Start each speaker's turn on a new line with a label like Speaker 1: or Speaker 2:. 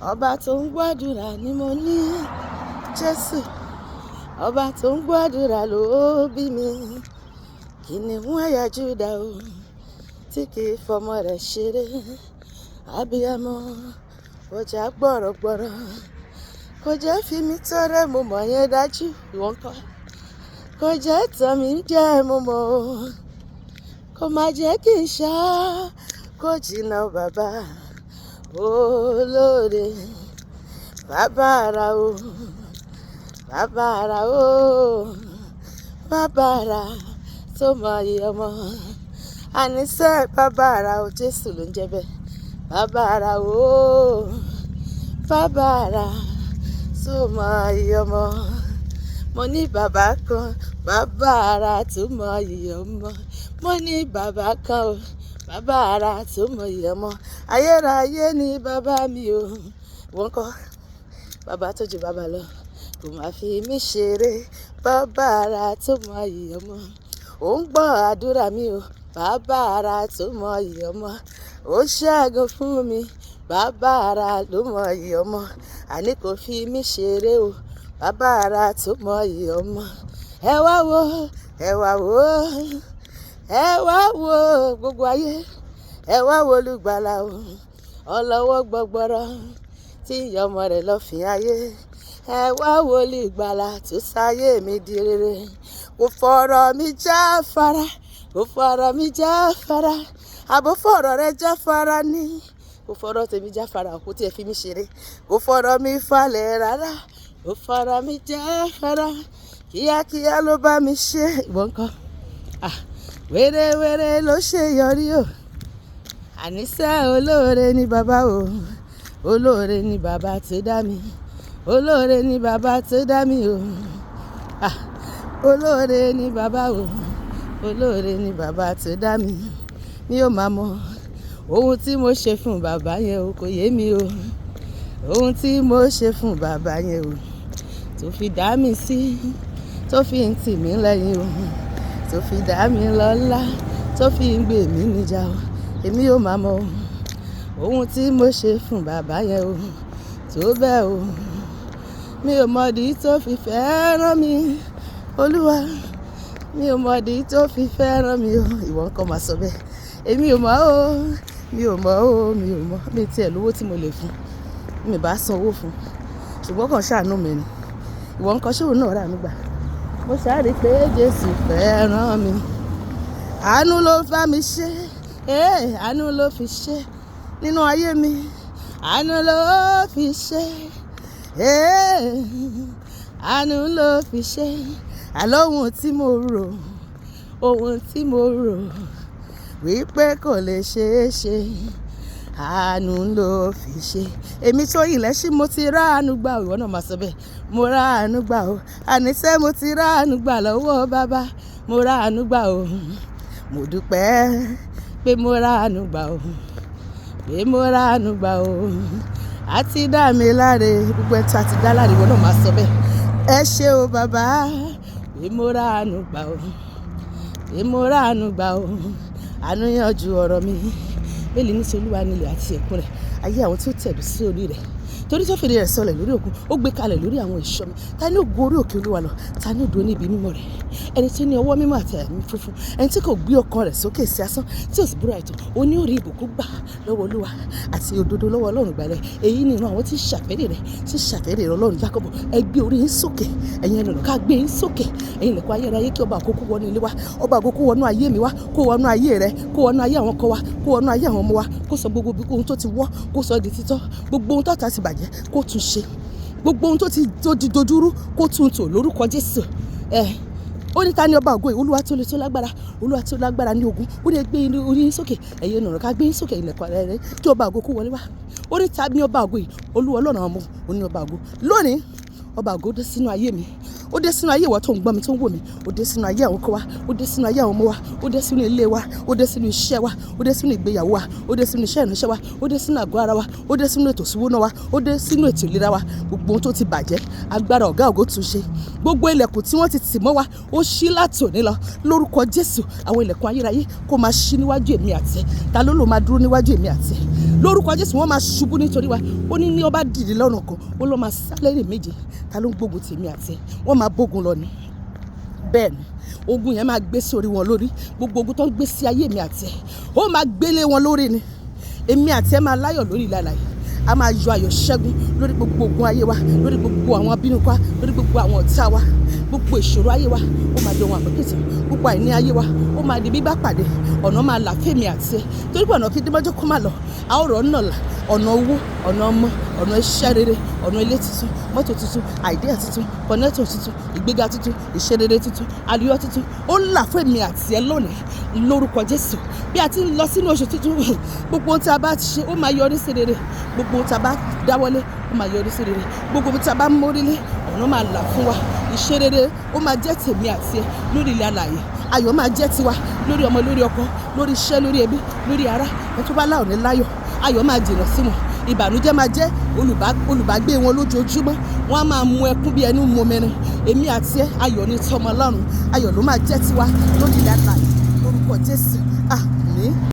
Speaker 1: Ọba tó ń gbàdúrà ni mo ní Jésù. Ọba tó ń gbàdúrà ló bí mi. Kìnìún ẹ̀yà Júdà o, tí kì í fọmọ rẹ̀ ṣeré. Abiyamọ, ọjà gbọ̀rọ̀gbọ̀rọ̀. Kò jẹ́ fi mí tọrẹ, mo mọ̀ yẹn dájú. Ìwọ ńkọ́? Kò jẹ́ tàn mí jẹ, mo mọ̀ o. Kò má jẹ́ kí n ṣá, kó jìnnà bàbá olóore. Bàbá ara o, bàbá ara o, bàbá ara tó mọ iye ọmọ. Àníṣe bàbá ara o, Jésù ló ń jẹ́ bẹ́ẹ̀. Bàbá ara o, bàbá ara tó mọ iye ọmọ. Mo ní bàbá kan, bàbá ara tó mọ iye ọmọ. Mo ní bàbá kan o, bàbá ara tó mọ iye ọmọ. Ayérayé ni bàbá mi o. Ìwọ ńkọ́? Bàbá tó ju bàbá lọ, kò má fi mí ṣeré. Bàbá ara tó mọ iye ọmọ. Ó ń gbọ́ àdúrà mi o. Bàbá ara tó mọ iye ọmọ. Ó ṣẹ́gun fún mi. Bàbá ara ló mọ iye ọmọ. Àní kò fi mí ṣeré o. Bàbá ara tó mọ iye ọmọ. Ẹ wá wo, ẹ wá wo, ẹ wá wo gbogbo ayé. Ẹ wá wo olùgbàlà o. Ọlọ́wọ́ gbọgbọrọ tí ń yọ ọmọ rẹ̀ lọ́fìn ayé. Ẹ wá wo olùgbàlà tó sáyé mi di rere. Kò fọ̀rọ̀ mi jáfara, kò fọ̀rọ̀ mi jáfara. Àbò fọ̀rọ̀ rẹ jáfara ni. Kò fọ̀rọ̀ tèmi jáfara, kò tiẹ̀ fi mí ṣeré. Kò fọ̀rọ̀ mi falẹ̀ rárá. Kò fọ̀rọ̀ mi jáfara. Kíákíá ló bá mi ṣe. Ìwọ ńkọ́? Ah, wérewére ló ṣe yọrí o. Àníṣe olóore ni bàbá o. Olóore ni bàbá tó dá mi. Olóore ni bàbá tó dá mi o. Ah, olóore ni bàbá o. Olóore ni bàbá tó dá mi. Mi ò máa mọ ohun tí mo ṣe fún bàbá yẹn o, kò yé mi o. Ohun tí mo ṣe fún bàbá yẹn o, tó fi dá mi sí, tó fi ń tì mí lẹ́yìn o, tó fi dá mi lọ́lá, tó fi ń gbé mi níjà o. Èmi ò máa mọ ohun tí mo ṣe fún bàbá yẹn o, tó bẹ́ẹ̀ o. Mi ò mọ̀dí tó fi fẹ́ràn mi, Olúwa. Mi ò mọ̀dí tó fi fẹ́ràn mi o. Ìwọ ńkọ́ máa sọ bẹ́ẹ̀. Èmi ò mọ̀ o. Mi ò mọ̀ o. Mi ò mọ̀. Mi tí ẹ̀ lówó tí mo lè fún. Mi bá san owó fún. Ṣùgbọ́n kàn ṣàánú mi ni. Ìwọ ńkọ́ ṣé òun náà rà mí gbà? Mo ṣàrí pé Jésù fẹ́ràn mi. Àánú ló bá mi ṣe. Ee, àánú ló fi ṣe nínú ayé mi. Àánú ló fi ṣe. Ee, àánú ló fi ṣe. Àlọ́ ohun tí mo rò, ohun tí mo rò wípé kò lè ṣe é ṣe. Àánú ló fi ṣe. Èmi tó ilẹ̀ ṣí mo ti rá àánú gbà o. Ìwọ náà máa sọ bẹ́ẹ̀. Mo rá àánú gbà o. Àníṣe mo ti rá àánú gbà lọ́wọ́ bàbá. Mo rá àánú gbà o. Mo dúpẹ́ pé mo rá àánú gbà o. Pé mo rá àánú gbà o. A ti dá mi láre. Gbogbo ẹni tí a ti dá láre, ìwọ náà máa sọ bẹ́ẹ̀. Ẹ ṣé o bàbá. Pé mo rá àánú gbà o. Pé mo rá àánú gbà o. Àánú yanjú ọ̀rọ̀ mi. Bẹ́ẹ̀ni ní ti Olúwa ni ilẹ̀ àti ẹ̀kún rẹ̀. Ayé àwọn tí ó tẹ̀dó sí orí rẹ̀. Torí tó fìdí rẹ̀ sọlẹ̀ lórí òkun, ó gbé kalẹ̀ lórí àwọn ìṣọ́ mi. Ta ni ó gun orí òkè Olúwa lọ? Ta ni ó dúró ní ibi mímọ́ rẹ̀? Ẹni tí ó ní ọwọ́ mímọ́ àti ẹ̀mí funfun. Ẹni tí kò gbé ọkàn rẹ̀ sókè sí asán, tí ò sì búra ẹ̀tàn. Ó ní ó rí ìbùkún gbà lọ́wọ́ Olúwa àti òdodo lọ́wọ́ Ọlọ́run ìgbàlà. Èyí ni ìran àwọn tí ń ṣàfẹ́rí rẹ̀, tí ń ṣàfẹ́rí rẹ̀ Ọlọ́run Jákọ́bù. Ẹ gbé orí yín sókè. Ẹ̀yin ẹnu ọ̀nà ká gbé yín sókè. Ẹ̀yin ilẹ̀kùn ayérayé kí ọba àkókò wọnú ilé wa. Ọba àkókò wọnú ayé mi wá, kó wọnú ayé rẹ, kó wọnú ayé àwọn ọkọ wa, kó wọnú ayé àwọn ọmọ wa, kó sọ gbogbo ohun tó ti wọ́, kó sọ di títọ́. Gbogbo ohun tó ta ti bàjẹ́, kó tún ṣe. Gbogbo ohun tó ti dojúrú, kó tún tò lórúkọ Jésù. Ẹ, ó ní ta ni ọba ògo yìí? Olúwa tó le tó lágbára. Olúwa tó lágbára ní ogun. Ó ní ẹ gbé orí yín sókè. Ẹ̀yin ẹnu ọ̀nà ká gbé yín sókè ilẹ̀kùn ayérayé kí ọba ògo kó wọlé wá. Ó ní ta ni ọba ògo yìí? Olúwa Ọlọ́run àwọn ọmọ ogun. Ó ní ọba ògo. Lónìí, ọba ògo dé sínú ayé mi. Ó dé sínú ayé ìwọ tó ń gbọ́ mi, tó ń wò mí. Ó dé sínú ayé àwọn ọkọ wa. Ó dé sínú ayé àwọn ọmọ wa. Ó dé sínú ilé wa. Ó dé sínú iṣẹ́ wa. Ó dé sínú ìgbéyàwó wa. Ó dé sínú iṣẹ́ ìránṣẹ́ wa. Ó dé sínú àgọ́ ara wa. Ó dé sínú ètò ìṣúná wa. Ó dé sínú ètò ìlera wa. Gbogbo ohun tó ti bàjẹ́, agbára ọ̀gá ògo tún ṣe. Gbogbo ilẹ̀kùn tí wọ́n ti tì mọ́ wa, ó ṣí láti òní lọ. Lórúkọ Jésù, àwọn ilẹ̀kùn ayérayé kó máa ṣí níwájú èmi àti ẹ. Ta ló lò máa dúró níwájú èmi àti ẹ? Lórúkọ Jésù, wọ́n máa ṣubú nítorí wa. Ó ní ó bá dìde lọ́nà kan, ó lọ́ máa sálẹ̀ méje. Ta ló ń gbógun tèmi àti ẹ? Wọ́n máa bógun lọ ni. Bẹ́ẹ̀ ni, ogun yẹn máa gbé sórí wọn lórí. Gbogbo ogun tó ń gbé sí ayé mi àti ẹ, ó máa gbélé wọn lórí ni. Èmi àti ẹ máa láyọ̀ lórí ilẹ̀ alààyè. A máa yọ ayọ̀ ṣẹ́gun lórí gbogbo ogun ayé wa, lórí gbogbo àwọn abínúkwa, lórí gbogbo àwọn ọ̀tá wa. Gbogbo ìṣòro ayé wa, ó máa di ohun àmúpìtàn. Gbogbo àìní ayé wa, ó máa di bíbá pàdé. Ọ̀nà máa là fún èmi àti ẹ. Torí pé ọ̀nà kí dímọ́jọ́ kó má lọ. A ó rọ̀ ọ̀nà là, ọ̀nà owó, ọ̀nà ọmọ, ọ̀nà iṣẹ́ rere, ọ̀nà ilé tuntun, mọ́tò tuntun, idea tuntun, connector tuntun, ìgbéga tuntun, ìṣerere tuntun, àlùyọ tuntun. Ó là fún èmi àti ẹ lónìí lórúkọ Jésù. Bí a ti ń lọ sínú oṣù tuntun, gbogbo ohun tí a bá ṣe, ó máa yọrí sí rere. Gbogbo ohun tí a bá dáwọ́lé, ó máa yọrí sí rere. Gbogbo ohun tí a bá mórílé, ọ̀nà máa là fún wa. Ìṣerere ó máa jẹ́ tèmi àti ẹ lórí ilẹ̀ alààyè. Ayọ̀ máa jẹ́ tiwa lórí ọmọ, lórí ọkọ, lórí iṣẹ́, lórí ẹbí, lórí ará. Ẹni tó bá láò ní láyọ̀, ayọ̀ máa jìnnà sí wọn. Ìbànújẹ́ máa jẹ́ olùbágbé wọn lójoojúmọ́. Wọ́n á máa mu ẹkún bí ẹni mu omi ni. Èmi àti ẹ, ayọ̀ ni tọmọ Ọlọ́run. Ayọ̀ ló máa jẹ́ tiwa lórí ilẹ̀ alààyè lórúkọ Jésù. Àmín.